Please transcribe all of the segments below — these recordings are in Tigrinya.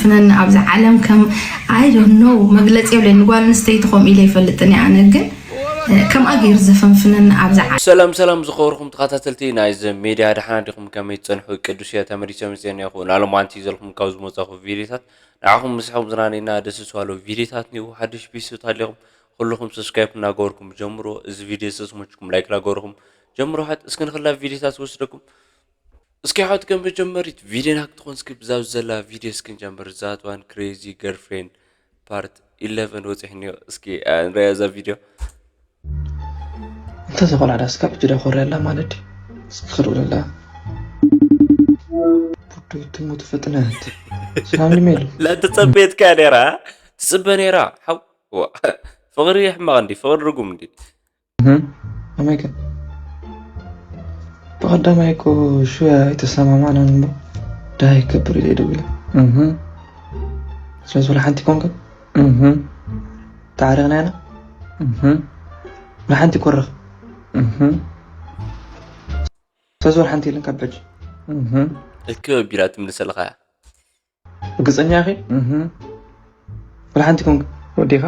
ዘፈንፍነኒ ኣብዛ ዓለም ከም፣ I don't know፣ መግለጺ የብለይ። ንጓል ኣንስተይቲ ከምኡ ኢለ ይፈልጥን እየ ኣነ፣ ግን ከምኣ ገይሩ ዘፈንፍነኒ ኣብዛ ዓለም። ሰላም ሰላም ዝኸበርኩም ተኸታተልቲ ናይዚ ሜድያ፣ ደሓና ዲኹም? ከመይ ትጸንሑ? ቅዱስ እየ፣ ተመሊሰ መጽኤ እኒአኹ። ናሎም ኣንቲ ዘልኩም ካብ ዝመጻኹ ቪዲዮታት ንዓኹም ምስሕኹም ዝናነና ደስ ዝባሉ ቪዲዮታት እኒኡ። ሓድሽ ቢስት ኣለኹም ኩልኹም ሰብስክራይብ እናገበርኩም ጀምሮ። እዚ ቪዲዮ ዝተስመችኩም ላይክ እናገበርኩም ጀምሮ። ሓት እስኪ ንኽላ ቪዲዮታት ወስደኩም እስኪ ሓት ከም መጀመሪት ቪዲዮና ክትኾን እስኪ ብዛብ ዘላ ቪዲዮ እስኪ ንጀምር። ዛት ዋን ክሬዚ ገርፍሬንድ ፓርት ኢለቨን ወፂሕ እኒኦ። እስኪ ንሪኣ እዛ ቪዲዮ። እንተ ዝኾነ ዳስ ካብ ጅዳ ኮርያ ኣላ ማለት ድዩ? እስኪ ክድውለላ። ቡዱ ትሙት ፍጥነት። ሰላም ልሜሉ። ላተፀበየትካ ነራ ትፅበ ነራ ሓው። ዋ፣ ፍቕሪ ሕማቕ እንዲ ፍቕሪ ርጉም እንዲ። እህ፣ ከመይ ግን? ብቐዳማይ እኮ ሽወ ኣይተሰማማዕናን እሞ ደሃይ ክገብር ኢለ ደዊለ። እህ፣ ስለዚ ወላ ሓንቲ ኮንከ? እህ፣ ተዓሪቕና ኢና። እህ፣ ወላ ሓንቲ ኮረኽ። እህ፣ ስለዚ ወላ ሓንቲ የለን ካብ በጅ። እህ፣ እኪ ኣቢላ ትምልሰልኻ እያ። ርግፀኛ ኢኺ? እህ፣ ወላ ሓንቲ ኮንከ? ወዲኻ?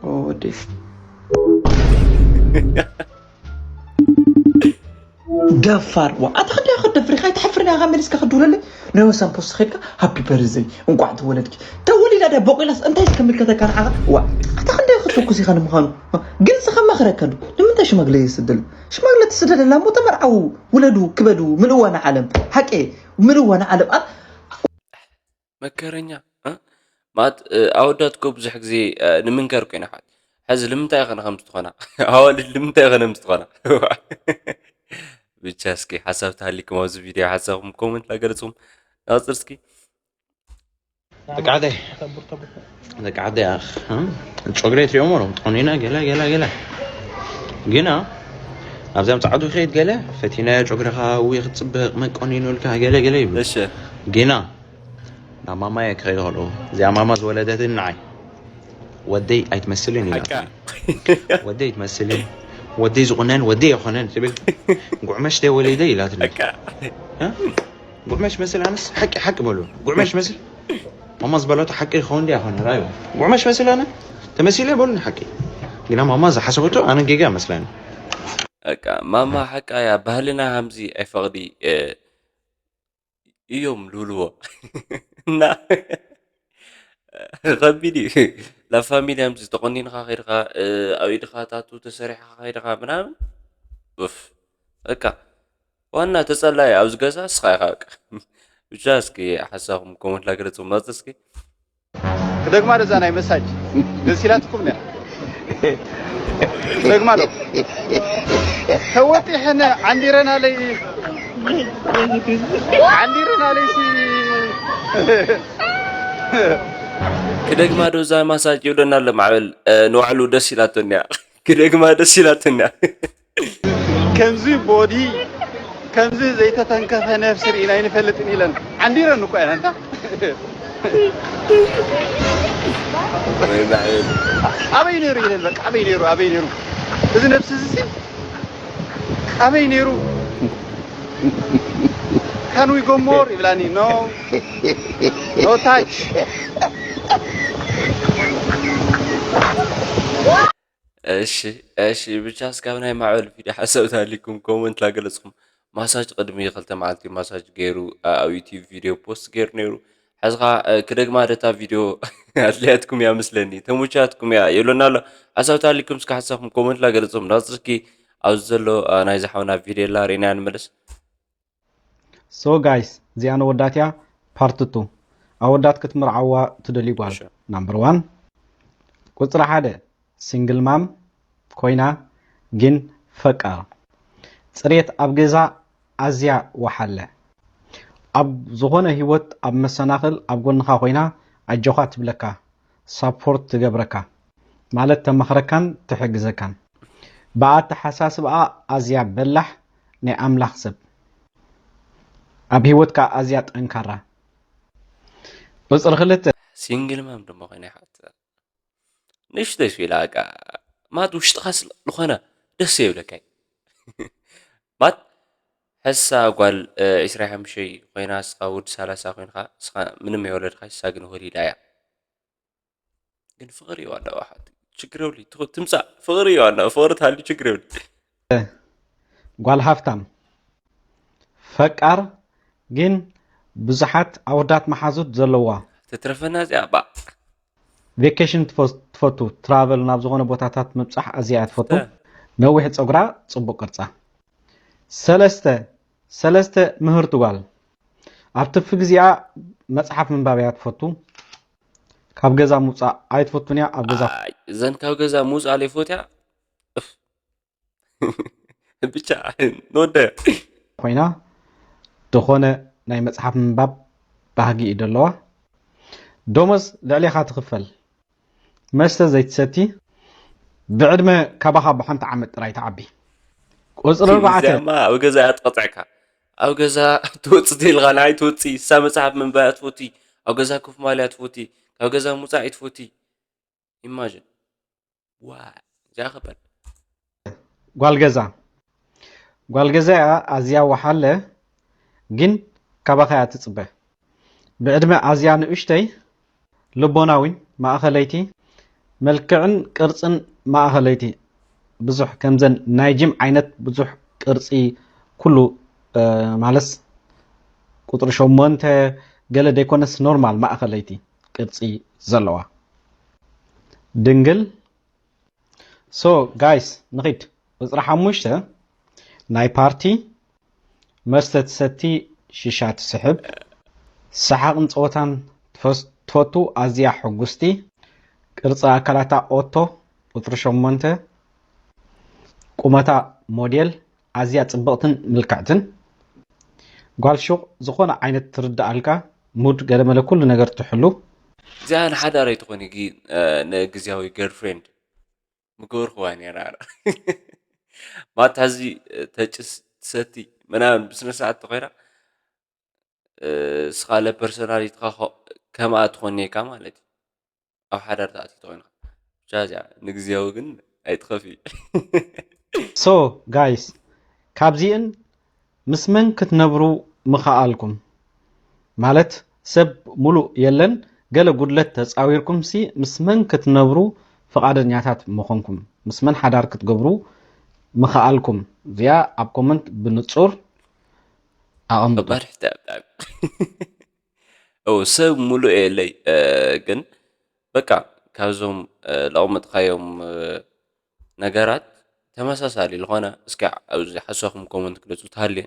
ኦ፣ ወዲ። ደፋር ዋ፣ ኣታ ክንደይ ክትደፍር ኢኻ? ኣይትሓፍርን ኢኻ መሊስካ ክትድውለለይ? ናይ ወሳን ፖስት ኸድካ ሃፒ በርዝደይ፣ እንቋዕ ተወለድኪ። ተወሊዳ ድያ ቦቂላስ እንታይ እስከምልከተካ ንዓኻ? ዋ፣ ኣታ ክንደይ ክትኩስ ኢኻ ንምዃኑ? ዋ፣ ግን ንስኻ መኽረካ ዶ? ንምንታይ ሽማግለ የስደል? ሽማግለ ትስደደላ እሞ ተመርዓዉ፣ ውለዱ፣ ክበዱ፣ ምልእዋ ንዓለም። ሓቂ ምልእዋ ንዓለም። ኣብ መከረኛ እ? ማለት እ፣ ኣወዳት እኮ ብዙሕ ግዜ እ፣ ንምንከር እኮ ኢና ሓት ሕዚ ልምንታይ ኸነ ከም ዝትኾና ኣዋልድ ልምንታይ ኸነ ከም ዝትኾና ብቻ እስኪ ሓሳብ ተሃሊኩም ኣብዚ ቪድዮ ሓሳብኩም ኮመንት ላገለፅኩም ናፅር እስኪ ደቂ ዓደይ ደቂ ዓደይ ኣኽ እ? ጨጉረይ ትሪኦም ሎም ተቆኒና ገለ ገለ ገለ ግና ኣብዚኣም ፃዕዱ ከይድ ገለ ፈቲናዮ ጨጉርኻ እዊ ክትፅብቅ መቆኒኑ ኢልካ ገለ ገለ ይብሉ እሺ ግና ናብ ማማየ ክኸይድ ከለዉ እዚኣ ማማ ዝወለደትን ንዓይ ወደይ ኣይትመስልን ኢላትኒ። ወደይ ኣይትመስልን፣ ወደይ ዝቑነን ወደይ ኣይኮነን ትብል። ጉዕመሽ ደይ ወሊደ ኢላትኒ። እ? ጉዕመሽ መስል ኣነስ ሓቂ ሓቂ በሉ። ጉዕመሽ መስል ማማ ዝበለቶ ሓቂ ይኸውን ድያ ኣይኮነ ራዩ። ጉዕመሽ መስል ኣነ ተመሲለ በሉኒ ሓቂ። ግና ማማ ዝሓሰበቶ ኣነ ጌጋ መስለኒ። በቃ ማማ ሓቃ እያ። ባህልና ሃምዚ ኣይፈቕዲ እ፣ እዮም ልብልዎ እና ከቢድ እዩ። ላ ፋሚሊ ሃምዚ ተቆኒንካ ከይድካ እ፣ ኣብ ኢድካ ታቱ ተሰሪሕካ ከይድካ ምናምን ኡፍ በቃ ዋና ተጸላይ ኣብዚ ገዛ እስኻ ኢኻ በቃ። ብቻ እስኪ ሓሳብኩም ኮመንት ላገለጽኩም ናጽ እስኪ ክደግማ ዶ እዛ ናይ መሳጅ ደስ ኢላትኩም ነያ። ክደግማ ዶ ተወጢሐን ዓንዲረን ኣለይ ዓንዲረን ኣለይ ሲ ክደግማ ዶ እዛ ማሳጅ ይብለና ኣሎ ማዕበል እ፣ ንባዕሉ ደስ ኢላቶን እያ ክደግማ ደስ ኢላቶን እያ ከምዚ ቦዲ ከምዚ ዘይተተንከፈ ነፍሲ ርኢና ኣይንፈልጥን ኢለን ዓንዲረን እኮ እየን ኣንታ ኣበይ ነይሩ ኢለን በቃ ኣበይ ነይሩ ኣበይ ነይሩ እዚ ነፍሲ እዚ ኣበይ ነይሩ can we go more ይብላኒ no no touch እሺ እሺ ብቻ እስካብ ናይ ማዕበል ቪድዮ ሓሳብ ተሃሊኩም ኮመንት ላገለጽኩም ማሳጅ ቅድሚ ክልተ መዓልቲ ማሳጅ ገይሩ ኣብ ዩቲብ ቪድዮ ፖስት ገይሩ ነይሩ ሕዝኻ ክደግማ ደታ ቪድዮ ኣድልያትኩም እያ ምስለኒ ተሙቻትኩም እያ የብለና ኣሎ ሓሳብ ተሃሊኩም እስካ ሓሳብኩም ኮመንት ላገለጽኩም ናጽርኪ ኣብዚ ዘሎ ናይዚ ሓውና ቪድዮ ላ ሬና ንመለስ So guys እዚኣ ነወዳት እያ part two ኣወዳት ክትምርዓዋ ትደልዩ ጓል number one ቁፅሪ ሓደ single mom ኮይና ግን ፈቃር ፅሬት ኣብ ገዛ ኣዝያ ወሓለ ኣብ ዝኾነ ህይወት ኣብ መሰናኽል ኣብ ጎንኻ ኮይና ኣጆኻ ትብለካ support ትገብረካ ማለት ተመኽረካን ትሕግዘካን ብኣተሓሳስብኣ ኣዝያ በላሕ ናይ ኣምላኽ ሰብ ኣብ ህይወትካ ኣዝያ ጠንካራ ቁፅሪ ክልተ single mom ድማ ኮይና ይሓት ንእሽተይ ስኢላ በቃ ማት ውሽጥኻስ ዝኾነ ደስ የብለካይ ማት ሕሳ ጓል ዒስራ ሓሙሽተ ኮይና፣ እስኻ ውድ ሰላሳ ኮይንካ፣ እስኻ ምንም የወለድካ፣ እሳ ግን ወሊዳ እያ። ግን ፍቕሪ ዋና ዋሓት ችግር የብሉ። ትምፃእ ፍቕሪ ዋና ፍቕሪ ታሊ ችግር የብሉ። ጓል ሃፍታም ፈቃር ግን ብዙሓት ኣወዳት መሓዙት ዘለዋ። ተትረፈና እዚኣ ባ ቬኬሽን ትፈቱ፣ ትራቨል፣ ናብ ዝኾነ ቦታታት ምብፃሕ ኣዝያ እያ ትፈቱ። ነዊሕ ፀጉራ፣ ፅቡቅ ቅርፃ። ሰለስተ ሰለስተ ምህርቱ ጓል ኣብ ትርፊ ግዚኣ መፅሓፍ ምንባብ እያ ትፈቱ። ካብ ገዛ ምውፃእ ኣይትፈቱን እያ። ኣብ ገዛ እዘን ካብ ገዛ ምውፃእ ለይፎትያ ብቻ ንወደ ኮይና፣ ዝኾነ ናይ መፅሓፍ ምንባብ ባህጊ እዩ ዘለዋ። ደሞዝ ልዕሌኻ ትኽፈል። መስተ ዘይትሰቲ። ብዕድመ ካባኻ ብሓንቲ ዓመት ጥራይ ትዓቢ። ቁፅሪ ኣርባዕተ እዚኣማ ኣብ ገዛ እያ ትቐፅዕካ። ኣብ ገዛ ትወፅእ ኢልካ ንዓይ ትወፅእ እሳ መፅሓፍ ምንባያ ትፈቲ። ኣብ ገዛ ኮፍ ማልያ ትፈቲ። ካብ ገዛ ምውፃእ ትፈቲ። ኢማጅን ዋ እዚኣ ከበድ ጓል ገዛ ጓል ገዛ እያ ኣዝያ ወሓለ ግን ካባኻ እያ ትፅበ። ብዕድመ ኣዝያ ንእሽተይ ልቦናዊን ማእኸለይቲ መልክዕን ቅርፅን ማእኸለይቲ ብዙሕ ከምዘን ናይ ጅም ዓይነት ብዙሕ ቅርፂ ኩሉ ማለስ ቁፅሪ ሸሞንተ ገለ ደይኮነስ ኖርማል ማእኸለይቲ ቅርፂ ዘለዋ ድንግል። So guys ንኺድ። ቁፅሪ ሓሙሽተ ናይ ፓርቲ መስተ ትሰቲ ሽሻ ትስሕብ ሰሓቕን ፀወታን ትፈቱ ኣዝያ ሕጉስቲ ቅርፂ ኣካላታ ኦቶ ቁፅሪ ሸሞንተ ቁመታ ሞዴል ኣዝያ ፅብቕትን ምልክዕትን ጓል ሹቕ ዝኾነ ዓይነት ትርድኣልካ ሙድ ገለመለ ኩሉ ነገር ትሕሉ። እዚኣ ንሓዳር ኣይትኾን ጊ ንግዝያዊ ገርፍሬንድ ምገበርክዋ ነራ ማታ እዚ ተጭስ ትሰቲ ምናምን ብስነ ስርዓት ተኾይና ስኻለ ፐርሶናሊትኻ ከምኣ ትኾንካ ማለት እዩ። ኣብ ሓዳር ተኣትዩ ተኾይንካ ብቻ እዚኣ ንግዝያዊ ግን ኣይትኸፊ። So guys ካብዚእን ምስ መን ክትነብሩ ምኸኣልኩም ማለት ሰብ ሙሉእ የለን ገለ ጉድለት ተፃዊርኩም ሲ ምስ መን ክትነብሩ ፍቓደኛታት ምኾንኩም ምስ መን ሓዳር ክትገብሩ ምኸኣልኩም እዚኣ ኣብ ኮመንት ብንፁር ኣቐምጡ። ሰብ ሙሉእ የለይ ግን በቃ ካብዞም ለቕመጥካዮም ነገራት ተመሳሳሊ ዝኾነ እስኪ ኣብዚ ሓሳኹም ኮመንት ግለፁ ተሃልየ።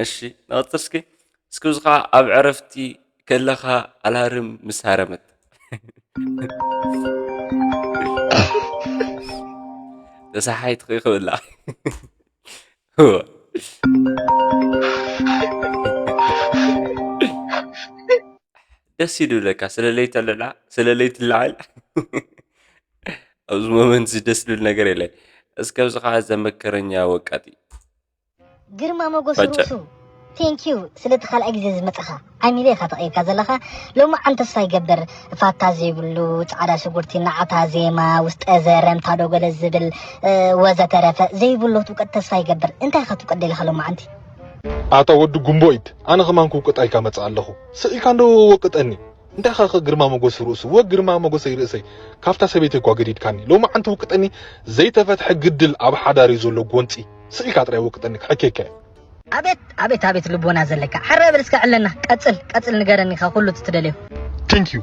እሺ ንቐፅል እስኪ እስኪ እዚ ከዓ ኣብ ዕረፍቲ ከለኻ ኣላርም ምስ ሃረመት ተሳሓይት ክብላ ደስ ይድብለካ ስለ ለይተልዕላ ስለ ለይትልዓል ኣብዚ ሞመንት እዚ ደስ ዝብል ነገር የለ እስከ ኣብዚ ከዓ ዘመከረኛ ወቃጢ ግርማ ሞጎስ ርእሱ thank you ስለቲ ካልኣይ ግዜ ዝመፀኻ ዓሚለ ኢኻ ተቐይርካ ዘለኻ ሎማዓንቲ ተስፋ ይገብር ፋታ ዘይብሉ ፃዕዳ ሽጉርቲ ናዕታ ዜማ ውስጠ ዘረምታ ዶ ገለ ዝብል ወዘተረፈ ዘይብሎ ትውቀጥ ተስፋ ይገብር እንታይ ኢኻ ትውቀጥ ደሊኻ ሎማዓንቲ ኣታ ወዲ ጉምቦ ኢድ ኣነ ከማን ክውቅጣ ኢልካ መጽእ ኣለኹ ስቕ ኢልካ እንዶ ወቅጠኒ እንታይ ኸ ግርማ መጎስ ርእሱ ወ ግርማ መጎሰይ ርእሰይ ካብታ ሰበይተይ እኳ ገዲድካኒ ሎማዓንቲ ውቅጠኒ ዘይተፈትሐ ግድል ኣብ ሓዳር እዩ ዘሎ ጎንፂ ስቕ ኢልካ ጥራይ ወቅጠኒ ክሕኬካ እየ ኣቤት ኣቤት ኣቤት ልቦና ዘለካ ሕረ በል እስከ ዕለና ቀፅል ቀፅል ንገረኒ ካብ ኩሉ እቲ ትደልዮ thank you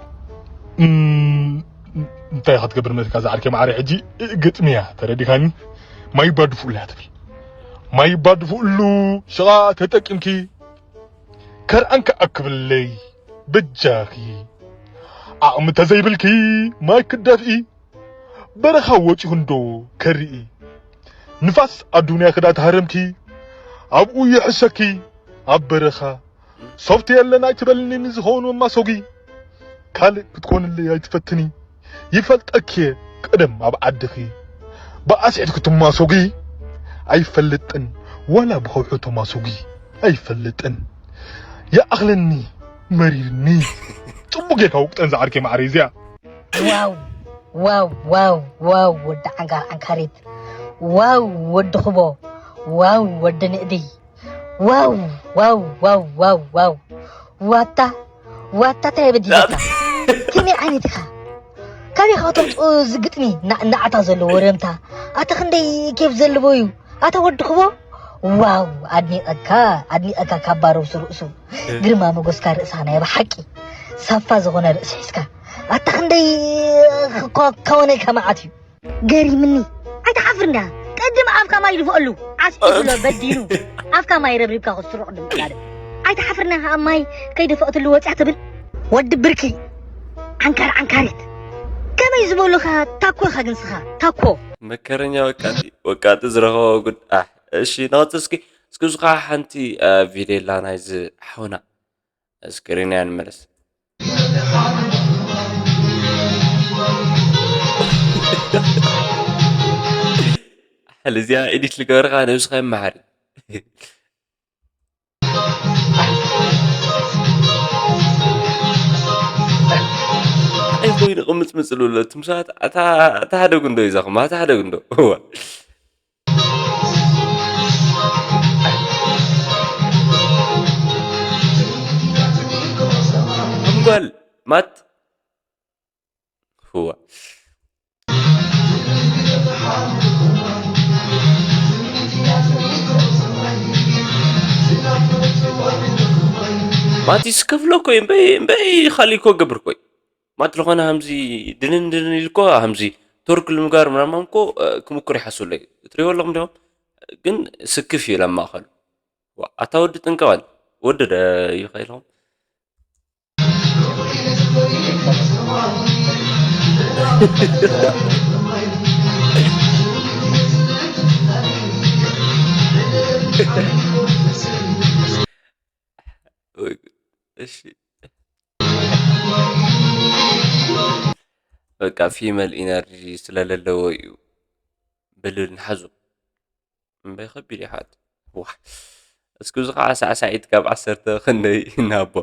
እንታይ ኢኻ ትገብር መፅካ ዝዓርከ ማዕረ ሕጂ ግጥሚ እያ ተረዲኻኒ ማይ ባድፉ እያ ትብል ማይ ባድፉ እሉ ሽቓ ተጠቂምኪ ከርኣንኪ ኣክብለይ በጃኺ ዓቕሚ ተዘይብልኪ ማይ ክደፍኢ በረኻ ወፂኹ እንዶ ከርኢ ንፋስ ኣዱንያ ክዳ ተሃረምኪ ኣብኡ ይሕሸኪ ኣብ በረኻ ሶፍት የለን ኣይትበልኒ ንዝኸውን መማሶጊ ካልእ ክትኮንለይ ኣይትፈትኒ ይፈልጠኪየ ቀደም ኣብ ዓድኺ ብኣስዒድ ክትማሶጊ ኣይፈልጥን ዋላ ብኸውሒ ተማሶጊ ኣይፈልጥን ይኣኽለኒ መሪርኒ ጽቡቅ ጌርካ ውቅጠን ዝዓርከ ማዕረ እዚኣ ዋው ዋው ዋው ዋው ወዲ ዓንካር ዓንካሪት ዋው ወዲ ክቦ ዋው ወዲ ንእደይ ዋው ዋው ዋው ዋው ዋው ዋታ ዋታ እንታይ በዲለካ ከመይ ዓይነት ኢኻ ካበይ ካ ተምፅኡ እዚ ግጥሚ ናዕናዕታ ዘለዎ ረምታ ኣታ ክንደይ ኬፍ ዘለዎ እዩ ኣታ ወዲ ክቦ ዋው ኣድኒቐካ ኣድኒቐካ ካብ ባረውሱ ርእሱ ግርማ መጎስካ ርእስኻ ናይ ብሓቂ ሳፋ ዝኾነ ርእሲ ሒዝካ ኣታ ክንደይ ከወነልካ መዓት እዩ ገሪምኒ ኣይትሓፍር እንዲያ ቀድም ኣፍካ ማይ ድፍኣሉ ዓስቢ ብሎ በዲኑ ኣፍካ ማይ ረብሪብካ ክትስሮ ቅድም ቀዳድም ኣይትሓፍር እንዲያ ኣብ ማይ ከይደፈእትሉ ወፅያ ትብል ወዲ ብርኪ ዓንካር ዓንካሪት ከመይ ዝበሉኻ ታኮ ኢኻ ግንስኻ ታኮ መከረኛ ወቃጢ ወቃጢ ዝረኸቦ ጉድ ኣሕ እሺ ንቐፅል እስኪ እስኪ እዚ ከዓ ሓንቲ ቪድዮ ኣላ ናይዚ ሓውና ስክሪን እያ ንመለስ ሓል እዚኣ ኤዲት ልገበርካ ነብስኻ ይመሓር እዩ እንታይ ኮይኑ ቅምፅምፅ ዝብሎ እትም ሰባት ኣታ ሓደ ጉንዶ ይዛኹም ኣታ ሓደ ጉንዶ እዋ ጓል ማት ህዋ ማቲስ ክፍሎ ኮይ እምበይ እምበይ ኻሊኮ ገብር ኮይ ማት ዝኾነ ሃምዚ ድንን ድንን ኢልኮ ሃምዚ ቶርክ ልምጋር ምናምን ኮ ክምኩር ይሓስብለይ እትሪዎ ኣለኹም ዲኹም ግን ስክፍ እዩ ለማእኸሉ ኣታ ወዲ ጥንቀቐል ወዲ ደ ይኸይልኹም እሺ በቃ ፊመል ኢነርጂ ስለለለዎ እዩ ብልብል ንሓዙ እምበይ ከቢድ ይሓት ዋ እስኪ እዚ ከዓ ሳዕሳዒት ካብ ዓሰርተ ክንደይ እናቦ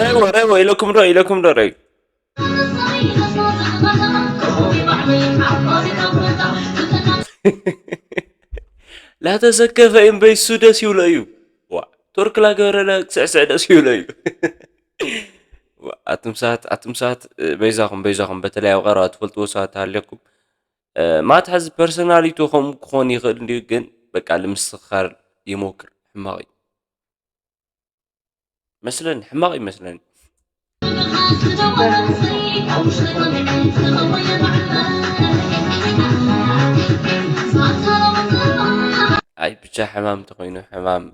ረይዎ ረይዎ ኢለኩም ዶ ኢለኩም ዶ ረይ ላተሰከፈ እምበይ እሱ ደስ ይብሎ እዩ ዋ ቱርክ ላገበረለ ክስዕስዕ ደስ ይብሎ እዩ ኣቱም ሰባት ኣቱም ሰባት በይዛኹም በይዛኹም በተለይ ኣብ ቀረባ ትፈልጥዎ ሰባት ተሃልየኩም ማት ሐዚ ፐርሰናሊቱ ከምኡ ክኾን ይኽእል እንዲዩ ግን በቃ ልምስኻር ይሞክር ሕማቕ እዩ መስለኒ ሕማቕ ይመስለኒ ኣይ ብቻ ሕማም ተኾይኑ ሕማም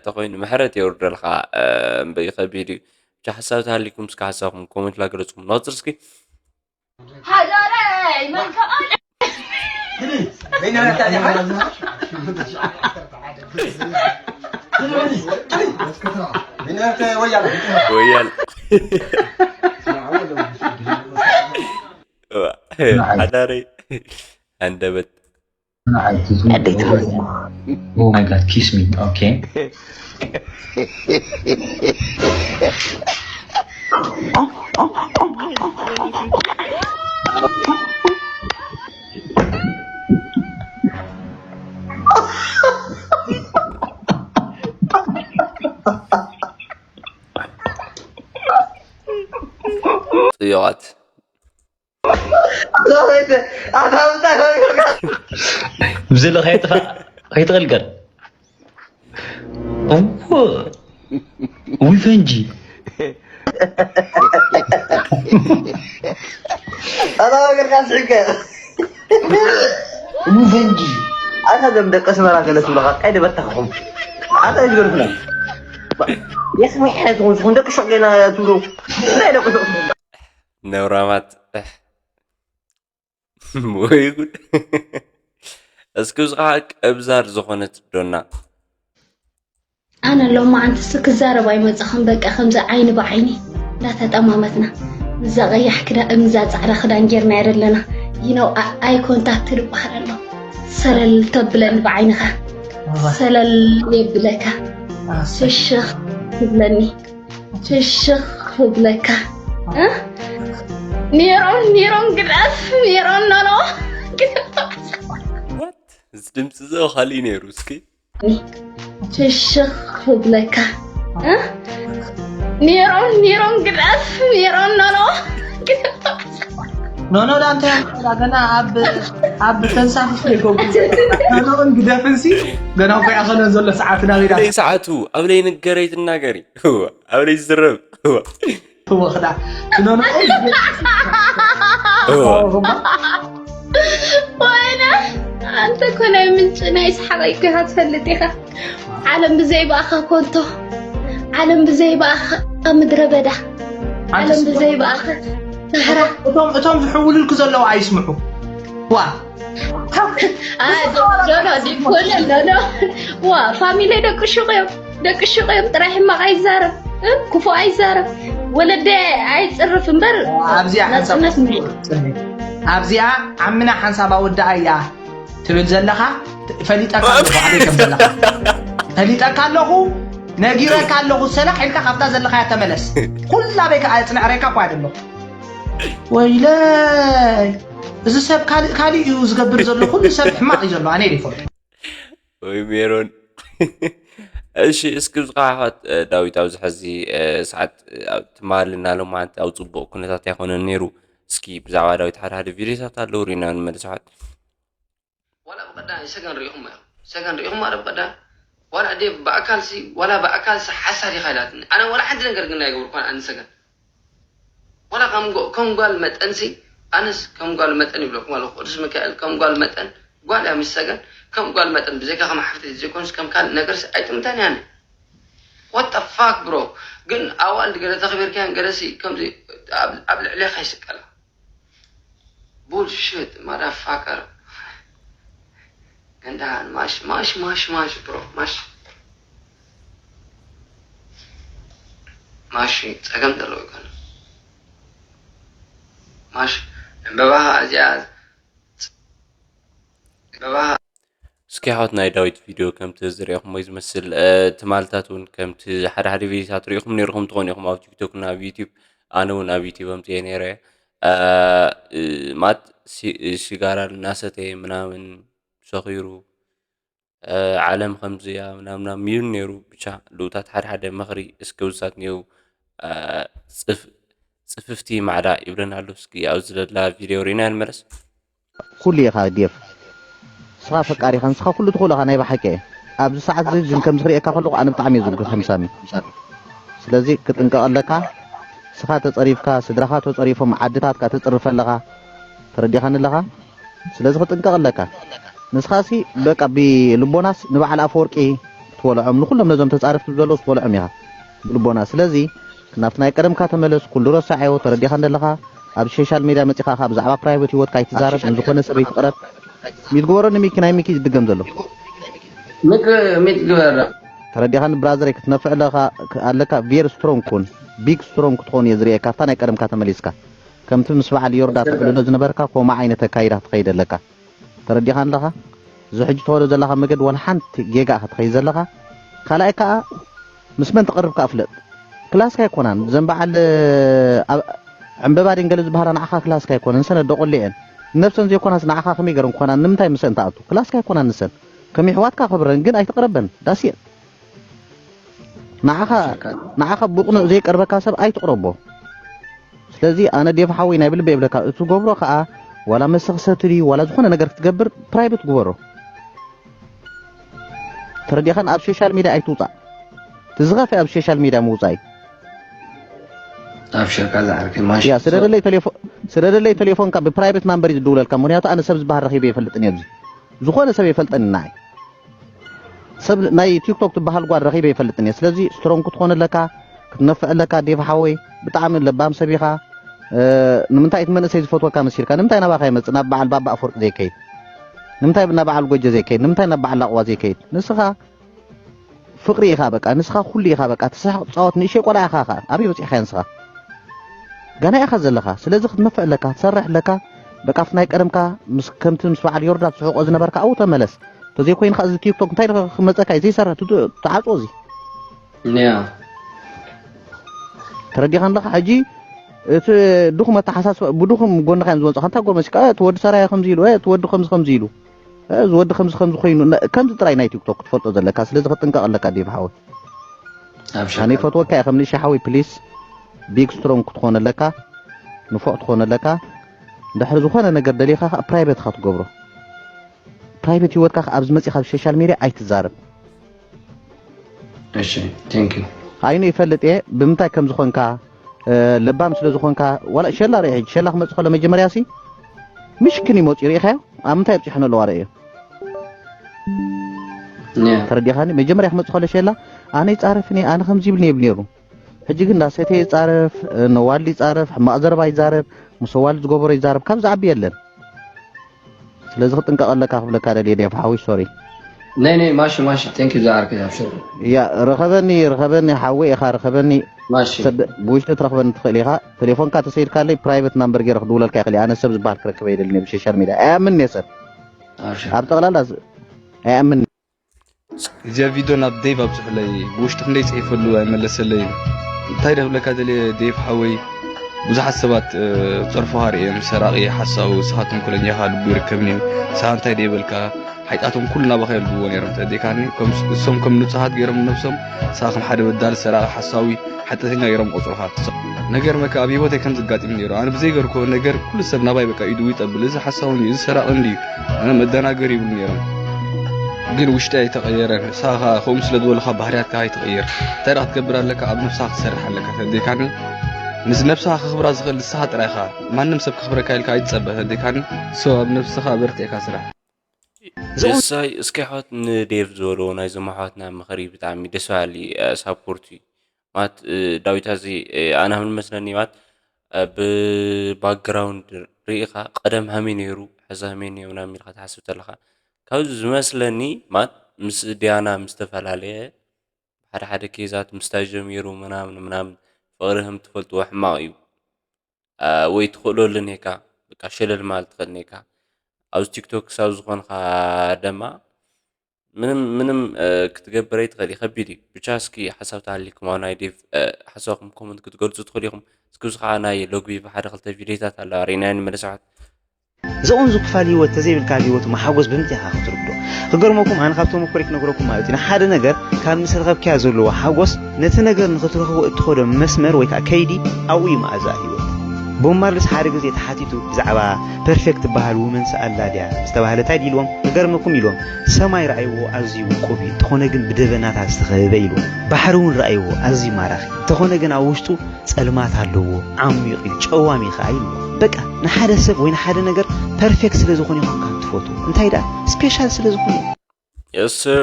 ተኾይኑ ምሕረት የውርደልካ እምበይ ከቢድ እዩ ብቻ ሓሳብ ተሃሊኩም እስከ ሓሳብኩም ኮመንት ላገለፅኩም ናፅር እስኪ ሓዳረይ መን ከኣለ ወያል ሓዳረይ ኣንደበት Oh my god, kiss me. Okay. ጽዮዋት ብዝለ ከይጥፋእ ከይትቕልቀል እዎ ውይ ፈንጂ ኣታ ወገድካ ስሕቀ ውይ ፈንጂ ኣታ ደም ደቂ ኣስመራ ገለ ትብለኻ ቃይ ደበታኹም ኣታ ይዝገርፍና የስሚ ሕነ ትኹን ስኹም ደቂ ሾቅ ገና ትብሉ ናይ ደቂ ሾቅ ነውራማት ወይ ጉድ እስኪ እዚ ከዓ ቀብዛር ዝኾነት ዶና ኣነ ሎማዓንትስ ክዛረብ ኣይመፀኹን በቃ ከምዚ ዓይኒ ብዓይኒ እንዳተጠማመትና እዛ ቀያሕ ክዳን እዛ ፃዕዳ ክዳን ጌርና ያደለና ይነው። ኣይ ኮንታክት ዝበሃል ኣሎ። ሰለል ተብለኒ ብዓይንኻ ሰለል የብለካ። ሽሽኽ ትብለኒ ሽሽኽ ትብለካ። እ? ኔሮን ኔሮን ግደፍ ኔሮን ኖኖ ግደፍ። እዚ ድምፂ እዚ ካሊእ ነይሩ። እስኪ ሽሽኽ ክብለካ። እ? ኔሮን ኔሮን ግደፍ ኔሮን ኖኖ ግደፍ። ኖኖ ዳንተ ገና ኣብ ኣብ ተንሳፊ ይገብሩ ኖኖን ግደፍንሲ ገና እኮ ያኸለን ዘሎ ሰዓት ናበይ ዳ ለይ ሰዓቱ ኣብ ለይ ንገረይ ትናገሪ እዋ፣ ኣብ ለይ ዝዝረብ እዋ። ትወኽዳ ኖኖ ወይነ፣ ኣንተ እኮ ናይ ምንጪ ናይ ሰሓቐይ እኮ ኢኻ ትፈልጥ ኢኻ። ዓለም ብዘይ ብኣኻ ኮንቶ፣ ዓለም ብዘይ ብኣኻ ምድረ በዳ፣ ዓለም ብዘይ ብኣኻ ሳህራ። እቶም እቶም ዝሕውልልኩ ዘለዉ ኣይስምዑ ዋ ዶኖ ዲኮለ ዶኖ ዋ ፋሚሊ ደቂ ሹቕ እዮም። ደቂ ሹቕ እዮም ጥራይ ሕማቕ ኣይዛረብ እ? ክፉ ኣይዛረብ። ወለደ ኣይፅርፍ እምበር ኣብዚኣ ሓንሳብ ናፅነት እንዲ ኣብዚኣ ዓምና ሓንሳብ ኣወዳኣ እያ ትብል ዘለኻ። ፈሊጠካ ኣለኹ ኣበይ ከም ዘለኻ ፈሊጠካ ኣለኹ። ነጊረካ ኣለኹ። ሰላሕ ኢልካ ካብታ ዘለኻያ ተመለስ። ኩላ በይ ከዓ ፅንዕረካ እኳ ኣይደለኹ። ወይለይ እዚ ሰብ ካልእ ካልእ እዩ ዝገብር ዘሎ። ኩሉ ሰብ ሕማቕ እዩ ዘሎ። ኣነ ይፈልጦ ወይ ሜሮን። እሺ፣ እስኪ ብዝኻ ኣሕዋት ዳዊት ኣብዚ ሕዚ ሰዓት ትማልና ሎማዓንቲ ኣብ ፅቡቕ ኩነታት ኣይኮነን ነይሩ። እስኪ ብዛዕባ ዳዊት ሓደ ሓደ ቪዲዮታት ኣለዉ ሪና ንመለስ ኣሕዋት። ዋላ ብቐዳማይ ሰገን ርኢኹም እዮም ሰገን ርኢኹም ኣረ ብቐዳማይ ዋላ ዴቭ ብኣካልሲ ዋላ ብኣካልሲ ሓሳድ ኢኻ ኢላትኒ ኣነ ዋላ ሓንቲ ነገር ግን ኣይገብርኳን ኣነ ሰገን ዋላ ከም ጓ- ከም ጓል መጠንሲ ኣነስ ከም ጓል መጠን ይብለኩም ኣለኹ ቅዱስ ሚካኤል ከም ጓል መጠን ጓል እያ ምስ ሰገን ከም ጓል መጠን ብዘይካ ከም ሓፍተይ ዘይኮንስ ከም ካልእ ነገርሲ ኣይጥምተን እያ ኣነ what the fuck bro ግን ኣዋልድ ገለ ተኽቢርካያን ገለሲ ከምዚ ኣብ- ኣብ ልዕሌኻ ይስቀላ Bullshit, motherfucker. ገንዳሃን ማሽ ማሽ ማሽ ማሽ ብሮ ማሽ ማሽ ፀገም ዘለዎ ይኮነ ማሽ ዕምበባኻ እዚኣ ዕምበባኻ እስኪ ኣሕዋት ናይ ዳዊት ቪድዮ ከምቲ ዝሪኦኹሞ ዝመስል ትማልታት እውን ከምቲ ሓደ ሓደ ቪድዮታት ሪኢኹም ነይርኹም ትኾኑ ኢኹም ኣብ ቲክቶክ እና ኣብ ዩቲብ ኣነ እውን ኣብ ዩቲብ ኣምፅኤ ነይረ ማት ሲጋራ እናሰተየ ምናምን ሰኺሩ ዓለም ከምዚያ ምናምና ሚሉ ነይሩ ብቻ ልውታት ሓደ ሓደ ምኽሪ እስከ ውሳት ነው ፅፍፍቲ ማዕዳ ይብለና ኣሎ እስኪ ኣብዚ ዘላ ቪድዮ ሪና ንመለስ ኩሉ ኢኻ ዴፍ ንስኻ ፈቃሪኻ ንስኻ ኩሉ ትኽእሎ ኢኻ ናይ ብሓቂ እየ ኣብዚ ሰዓት እዚ ግን ከም ዝኽርእየካ ከለኹ ኣነ ብጣዕሚ እየ ዝጉ ከምሳሚ ስለዚ ክጥንቀቕ ኣለካ ንስኻ ተፀሪፍካ ስድራኻ ተፀሪፎም ዓድታትካ ተፅርፈ ኣለኻ ተረዲኻኒ ኣለኻ ስለዚ ክጥንቀቕ ኣለካ ንስኻሲ በቃ ብልቦናስ ንበዓል ኣፈወርቂ ትበልዖም ንኩሎም ነዞም ተፃረፍቲ ዘለዉ ትበልዖም ኢኻ ብልቦና ስለዚ ናብቲ ናይ ቀደምካ ተመለስ ኩሉ ረሳዐዮ ተረዲኻ እንደለኻ ኣብ ሶሻል ሜድያ መፂኻ ካብ ብዛዕባ ፕራይቬት ህይወትካ ኣይትዛረብ ንዝኾነ ሰብ ኣይትቕረብ ሚት ግበሮ ንሚኪ ናይ ሚኪ ዝድገም ዘሎ ምክ ሚት ግበረ ተረዲኻኒ ብራዘረይ ክትነፍዕ ኣለካ ኣለካ ቬሪ ስትሮንግ ኩን ቢግ ስትሮንግ ክትኾን እየ ዝርእየካ ኣብታ ናይ ቀደምካ ተመሊስካ ከምቲ ምስ በዓል ዮርዳ ትዕልሎ ዝነበርካ ኮማ ዓይነት ኣካይዳ ክትኸይድ ኣለካ ተረዲኻኒ ኣለኻ እዚ ሕጂ ትኸዶ ዘለኻ መገዲ ዋላ ሓንቲ ጌጋ ኢኻ ትኸይድ ዘለኻ ካልኣይ ከዓ ምስ መን ትቐርብ ከዓ ፍለጥ ክላስካ ኣይኮናን እዘን በዓል ዕምበባ ድንገል ዝበሃላ ንዓኻ ክላስካ ኣይኮነን ንሰን ኣደቆለ እየን ነብሰን ዘይኮናስ ንዓኻ ከመይ ገረን ክኾና ንምንታይ ምሰን ትኣቱ ክላስካ ኣይኮናን ንሰን ከም ይሕዋትካ ክብረን ግን ኣይትቕረበን ዳስየት ንዓኻ ንዓኻ ብቕኑዕ ዘይቀርበካ ሰብ ኣይትቕረቦ ስለዚ ኣነ ዴቭ ሓወይ ናይ ብልበ ይብለካ እቲ ገብሮ ከዓ ዋላ መስኽ ሰትል እዩ ዋላ ዝኾነ ነገር ክትገብር ፕራይቬት ግበሮ ተረዲኻን ኣብ ሶሻል ሚድያ ኣይትውፃእ ትዝኸፍ ኣብ ሶሻል ሚድያ ምውፃእ ኣብ ሸካ ዝዓርከ ማሽ ያ ስደደለይ ቴሌፎ ስደደለይ ቴሌፎንካ ብፕራይቬት ናምበር እዩ ዝድውለልካ ምክንያቱ ኣነ ሰብ ዝበሃል ረኺበ ይፈልጥን እየ ኣብዚ ዝኾነ ሰብ ይፈልጠኒ ንዓይ ሰብ ናይ ቲክቶክ ትበሃል ጓል ረኺበ ይፈልጥን እየ ስለዚ ስትሮንግ ክትኾን ኣለካ ክትነፍዕ ኣለካ ዴቭ ሓወይ ብጣዕሚ ለባም ሰብ ኢኻ ንምንታይ እቲ መንእሰይ ዝፈትወካ መሲልካ ንምንታይ ናባኻ ይመፅእ ናብ በዓል ባባ ኣፈወርቂ ዘይከይድ ንምንታይ ናብ በዓል ጎጀ ዘይከይድ ንምንታይ ናብ በዓል ላቕዋ ዘይከይድ ንስኻ ፍቅሪ ኢኻ በቃ ንስኻ ኩሉ ኢኻ በቃ ትስሕቅ ትፃወት ንእሸይ ቆልዓ ኢኻ ኸዓ ኣበይ በፂሕካዮ ንስኻ ገና ኢኻ ዘለኻ። ስለዚ ክትነፍዕ ኣለካ፣ ክትሰርሕ ኣለካ። በቃ ኣብቲ ናይ ቀደምካ ምስ፣ ከምቲ ምስ በዓል ዮርዳ ትስሕቆ ዝነበርካ ኣብኡ ተመለስ። ተዘይኮይኑ ከኣ እዚ ቲክቶክ እንታይ ኢልካ ክመጸካ እዩ? ዘይሰርሕ ትቱ-፣ ትዓጽዎ እዚ። ያ ተረዲኻ ኣለኻ? ሕጂ እቲ ድኹም ኣተሓሳስባ ብድኹም ጎንኻ እዮም ዝመጹኻ። እንታይ ጎርመሲካ? "እ፣ እቲ ወዲ ሰራየ ከምዚ ኢሉ፣ እ፣ እቲ ወዲ ከምዚ ከምዚ ኢሉ፣ እ፣ እዚ ወዲ ከምዚ ከምዚ ኮይኑ" ነ-፣ ከምዚ ጥራይ ናይ ቲክቶክ ክትፈልጦ ዘለካ። ስለዚ ክትጥንቀቕ ኣለካ ዴቭ ሓወይ። ኣብሽር ኣነ ይፈትወካ እየ ከም ንእሽተይ ሓወይ፣ ፕሊስ ቢግ ስትሮንግ ክትኾን ኣለካ፣ ንፉዕ ትኾን ኣለካ። እንድሕር ዝኾነ ነገር ደሊኻ ከዓ ፕራይቬት ኢኻ ትገብሮ። ፕራይቬት ህይወትካ ከዓ ኣብዚ መፂኻ ኣብ ሶሻል ሚድያ ኣይትዛረብ። እሺ ቴንክ ዩ ኣይኑ ይፈልጥ እየ ብምንታይ ከም ዝኾንካ፣ እ፣ ለባም ስለ ዝኾንካ። ዋላ ሸላ ርእ፣ ሕጂ ሸላ ክመፅእ ከሎ መጀመርያ ሲ ምሽክን ይመፁ ርኢኻዮ። ኣብ ምንታይ ኣብፂሖ ኣለዋ ርእዮ። ያ ተረዲኻኒ? መጀመርያ ክመፅእ ከሎ ሸላ ኣነ ይፃረፍኒ፣ ኣነ ከምዚ ይብልኒ ይብል ነይሩ። ሕጂ ግን እንዳሰተየ ይፃረፍ፣ ነዋልድ ይፃረፍ፣ ሕማቕ ዘረባ ይዛረብ፣ ምስ ኣዋልድ ዝገበሮ ይዛረብ፣ ካብ ዝዓቢ የለን። ስለዚ ክጥንቀቕ ኣለካ ክብለካ ደልየ ዴቭ ሓወይ፣ ሶሪ። ነይ ነይ ማሺ ማሺ ቴንክ ዩ ዝዓርከይ ኣብሽር ያ ርኸበኒ፣ ርኸበኒ ሓወይ ኢኻ፣ ርኸበኒ። ማሺ ሰድ-፣ ብውሽጢ ትረኽበኒ ትኽእል ኢኻ። ቴሌፎንካ ተሰይድካለይ ፕራይቬት ናምበር ገይረ ክድውለልካ ይኽእል እየ። ኣነ ሰብ ዝበሃል ክረክብ የደልን እየ ብሶሻል ሚድያ። ኣይኣምንን እየ ሰብ። ኣብሽር ኣብ ጠቕላላ ዝ-፣ ኣይኣምንን። እዚኣ ቪድዮ ናብ ዴቭ ኣብፅሑለይ። ብውሽጢ ክንደይ ፅሒፈሉ ኣይመለሰለይን። እንታይ ደብለካ ደልየ ዴቭ ሓወይ፣ ብዙሓት ሰባት እ፣ ፀርፎኻ ርእዮም፣ ሰራቒ፣ ሓሳዊ፣ ንስኻ ተንኮለኛ ኢኻ፣ ልቡ ይርከብን እዩ፣ ንስኻ እንታይ ደይበልካ፣ ሓይጣቶም ኩሉ ናባኻ የልግብዎ ነይሮም። ተረዲእካኒ? ከም እሶም ከም ንፁሃት ገይሮም ነብሶም፣ ንስኻ ከም ሓደ በዳሊ፣ ሰራቒ፣ ሓሳዊ፣ ሓጢኣተኛ ገይሮም ቆፅሩኻ። ነገር መካ ኣብ ህይወተይ ከምዚ ኣጋጢሙ ነይሩ። ኣነ ብዘይገርኮ ነገር ኩሉ ሰብ ናባይ በቃ ኢዱ ይጠብል። እዚ ሓሳዊ እንድዩ፣ እዚ ሰራቒ እንድዩ፣ ኣነ መደናገር ይብሉ ነይሮም። ግን ውሽጢ ኣይተቐየረን። ንስኻ ከኣ ከምኡ ስለ ዝበሉኻ ባህርያትካ ኣይትቐይር። እንታይ ደኣ ክትገብር ኣለካ? ኣብ ነብስኻ ክትሰርሕ ኣለካ። ተረዲእካኒ? ምስ ነብስኻ ከኽብራ ዝኽእል ንስኻ ጥራይ ኢኻ። ማንም ሰብ ከኽብረካ ኢልካ ኣይትጸበ። ተረዲእካኒ? So ኣብ ነብስኻ ኣበርቲዕካ ስራሕ። እሳይ እስኪ ኣሕዋት ንዴቭ ዝበልዎ ናይዞም ኣሕዋትና ምኽሪ ብጣዕሚ ደስ በሃሊ ሳፖርት እዩ። ማለት ዳዊት ኣዚ ኣነ ከም ዝመስለኒ ማለት ብባክግራውንድ ርኢኻ ቀደም ሃመይ ነይሩ ሕዚ ሃመይ ነይሩ ምናምን ኢልካ ትሓስብ ተለኻ ካብዚ ዝመስለኒ ማለት ምስ ዲያና ምስ ተፈላለየ ሓደ ሓደ ኬዛት ምስታ ጀሚሩ ምናምን ምናምን ፍቕሪ ከም ትፈልጥዎ ሕማቕ እዩ። ወይ ትኽእሎ ኣለኒ ኢልካ በቃ ሸለል ማለት ትኽእል ኢኻ። ኣብዚ ቲክቶክ ክሳብ ዝኾንካ ደማ ምንም ምንም ክትገብር ኣይትኽእል እዩ፣ ከቢድ እዩ። ብቻ እስኪ ሓሳብ ተሃሊኩም ኣብ ናይ ዴቭ ሓሳብኩም ኮመንት ክትገልጹ ትኽእሉ ኢኹም። እስኪ እዚ ከዓ ናይ ሎግቢ ብሓደ ክልተ ቪድዮታት ኣለዋ ርኢናዮ ንመለስ ኣሕዋት። ዝቕንዙ ክፋል ህይወት ተዘይብልካ ኣብ ህይወት እሞ ሓጎስ ብምንታይ ኢኻ ክትርድኦ? ክገርመኩም ኣነ ካብ ተመኩረይ ክነግረኩም ማለት እዩ ንሓደ ነገር ካብ ምስ ረኸብካያ ዘለዎ ሓጎስ ነቲ ነገር ንኽትረኽቦ እትኸዶ መስመር ወይ ከዓ ከይዲ ኣብኡ እዩ መኣዛ ህይወት። ቦብ ማርሊስ ሓደ ግዜ ተሓቲቱ ብዛዕባ ፐርፌክት ትበሃል ውመን ስኣላ ድያ ምስ ተባህለ እንታይ ድዩ ኢልዎም? ክገርመኩም ኢልዎም ሰማይ ረኣይዎ ኣዝዩ ውቁብ እዩ እንተኾነ ግን ብደበናታት ዝተኸበበ ኢልዎም። ባሕሪ እውን ረኣይዎ ኣዝዩ ማራኺ እንተኾነ ግን ኣብ ውሽጡ ጸልማት ኣለዎ፣ ዓሚቕ እዩ፣ ጨዋም እዩ ኸኣ ኢልዎ። በቃ ንሓደ ሰብ ወይ ንሓደ ነገር ፐርፌክት ስለ ዝኾነ ኢኻ ትፈትዎ። እንታይ ደኣ ስፔሻል ስለ ዝኾነ እዩ። የስ ሰር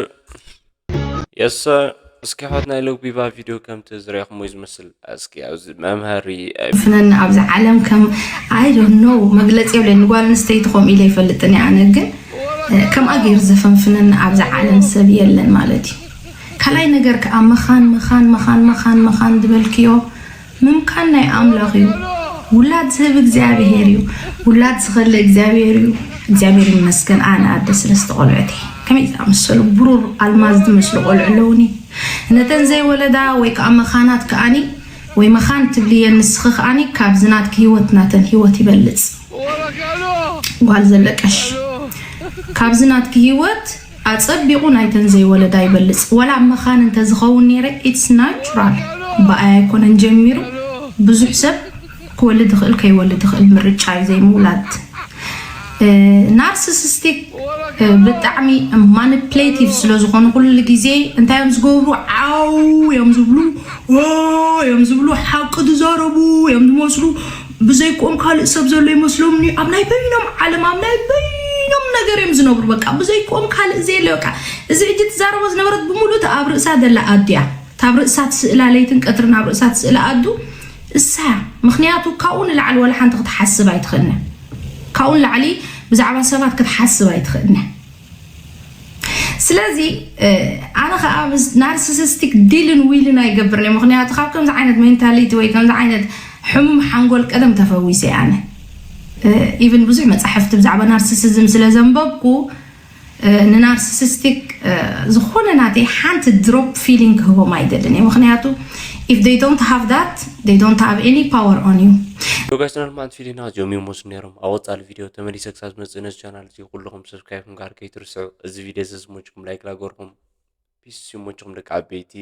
የስ ሰር እስኪ ኣሕዋት ናይ ሎግቢባ ቪድዮ ከምቲ ዝረኣኹሞ እዩ ዝመስል። እስኪ ኣብዚ መምሃሪ ፍነና ኣብዚ ዓለም ከም I don't know መግለፂ የብለይን። ንጓል ኣንስተይቲ ከምኡ ኢለ ኣይፈልጥን እየ ኣነ ግን ከምኣ ገይሩ ዘፈንፍነና ኣብዚ ዓለም ሰብ የለን ማለት እዩ። ካልኣይ ነገር ከዓ መኻን መኻን መኻን መኻን መኻን ዝበልክዮ ምምካን ናይ ኣምላኽ እዩ። ውላድ ዝህብ እግዚኣብሄር እዩ። ውላድ ዝኸልእ እግዚኣብሄር እዩ። እግዚኣብሄር ይመስገን ኣነ ኣደ ሰለስተ ቆልዑት እየ። ከመይ ዝኣመሰሉ ብሩር ኣልማዝ ዝመስሉ ቆልዑ ኣለውኒ። ነተን ዘይወለዳ ወይ ከዓ መኻናት ከኣኒ ወይ መኻን ትብልየን ንስኺ ከኣኒ ካብዚ ናትኪ ህይወት ናተን ህይወት ይበልፅ። ጓል ዘለቀሽ ካብዚ ናትኪ ህይወት ኣጸቢቑ ናይተን ዘይወለዳ ይበልጽ። ወላ መኻን እንተዝኸውን ነይረ it's natural ብኣይ ኣይኮነን ጀሚሩ ብዙሕ ሰብ ክወልድ ይኽእል ከይወልድ ይኽእል ምርጫ እዩ ዘይምውላድ። ናርሲሲስቲክ ብጣዕሚ ማኒፕሌቲቭ ስለ ዝኾኑ ኩሉ ግዜ እንታይ እዮም ዝገብሩ ዓው እዮም ዝብሉ ኦ እዮም ዝብሉ ሓቂ ዝዛረቡ እዮም ዝመስሉ ብዘይክኦም ካልእ ሰብ ዘሎ ይመስሎም እዩ ኣብ ናይ በይኖም ዓለም ኣብ ናይ በይኖም ነገር እዮም ዝነብሩ በቃ ብዘይክኦም ካልእ ዘየለ በቃ እዚ ሕጂ ትዛረቦ ዝነበረት ብምሉእ ኣብ ርእሳ ዘላ ኣዱ እያ ካብ ርእሳ ትስእላ ለይትን ቀትርን ኣብ ርእሳ ትስእላ ኣዱ እሳ እያ ምክንያቱ ካብኡ ንላዕሊ ወላ ሓንቲ ክትሓስብ ኣይትኽእልን እያ ካብኡ ንላዕሊ ብዛዕባ ሰባት ክትሓስብ ኣይትኽእልን እያ ስለዚ ኣነ ከዓ ናርሲሲስቲክ ዲልን ዊልን ኣይገብርን እየ ምክንያቱ ካብ ከምዚ ዓይነት ሜንታሊቲ ወይ ከምዚ ዓይነት ሕሙም ሓንጎል ቀደም ተፈዊሰ ኣነ። ኢቭን ብዙሕ መፃሕፍቲ ብዛዕባ ናርሲሲዝም ስለ ዘንበብኩ፣ እ፣ ንናርሲሲስቲክ፣ እ፣ ዝኾነ ናተይ ሓንቲ ድሮፕ ፊሊንግ ክህቦም ኣይደልን እየ። ምክንያቱ if they don't have that, they don't have any power on you. ዶጋስ ናልማንት ፊሊና ዚኦም ይመስሉ ነይሮም። ኣብ ወፃሊ ቪዲዮ ተመሊሰ ክሳብ ዝመፅእ ነዚ ቻናል እዚ ኩልኹም ሰብስክራይብ ምግባር ከይትርስዑ። እዚ ቪዲዮ እዚ ዝመችኩም ላይክ ላገርኩም። ፒስ ይመችኩም ደቂ ዓበይቲ።